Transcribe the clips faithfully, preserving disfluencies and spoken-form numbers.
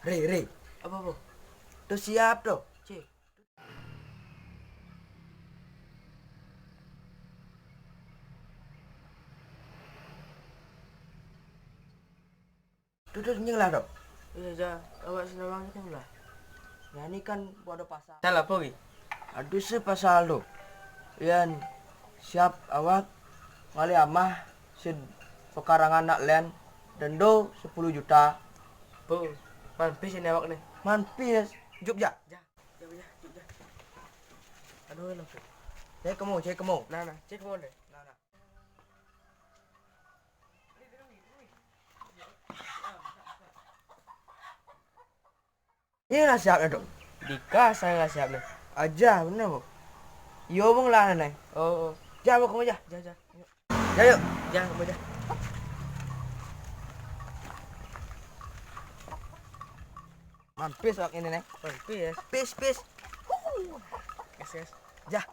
Ri, Ri. Apa, apa? Tuh siap tuh. Cik. Tuh, tuh, nying lah, Dok. Iya, ja. Awak senawang nying lah. Ya, ini kan waduh pasal. Salah apa, Wi? Aduh, si pasal tuh. Yan, siap awak ngalih amah si pekarangan nak len dendo sepuluh juta. Bu, manpis ini awak nih. Manpis. Juk ja. Ja, ja, ja, juk ja. Aduh, enak tuh. Cek kamu, cek kamu. Nah, nah, cek kamu deh. Nah, nah. Ini lah siap dah, Dok. Dika saya nggak siap nih. Aja, bener, Bu. Yo, Bung lah, nih. Oh, oh. Ja, Bu, kamu ja. Ja, ja. Ja, yuk. Ja, kamu ja. Mampir sok ini, nih. Mampir ya. Pis, pis. Yes, yes. Ja.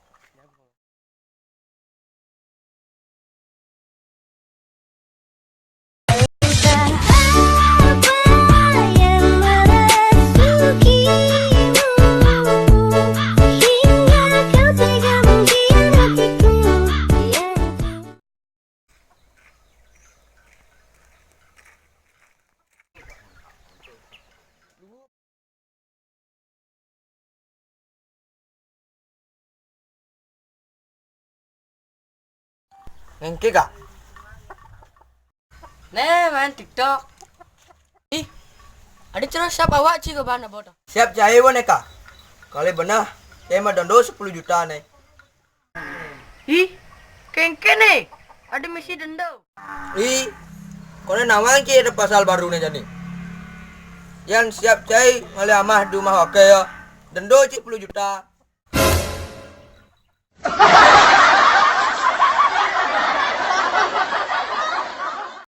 Ngengke, Kak. Nih, main TikTok. Ih, ada cerah siap awak, Ci, ke mana, bodoh? Siap cai, wane, Kak. Kali benar, cai mah dendo sepuluh juta, nih. Ih, kengke nih, ada misi dendo. Ih, kone nawang, Ci, ada pasal baru nih, jani. Yan siap cai, ngalih amah di rumah wake ya. Dendo, Ci, sepuluh juta.